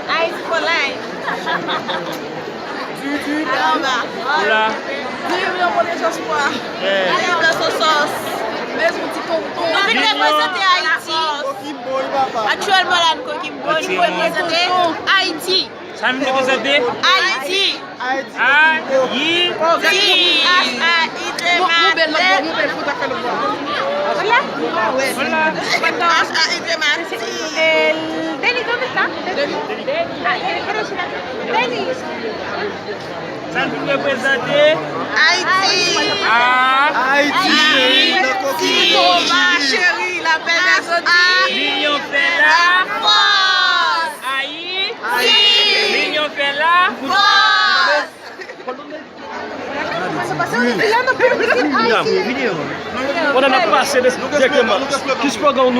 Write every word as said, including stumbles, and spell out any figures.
Haiti for life. Alò, ba. Ou la. Viv yon bon espoir. Viv Los Osos. Nou vin reprezante Ayiti. Aktyèlman la, n Kokimbo, nou reprezante Ayiti. Sa menm ki sante? Ayiti. Ayiti. H A I T I. H A I T. Mon bèl, mon bèl, fò ta fè lòt bò. Hola. Hola. H A I T. El Denis, ¿dónde está? Denis. Ah, Denis, pero si la- Denis. Sa nou reprezante? Ayiti. A. Ayiti. Ayiti. Toma, cheri, la belle des Antilles. Linyon fè la. Fòs. Ayiti. Linyon fè la. Fòs. Pandan n ap pase direkteman, ki slogan nou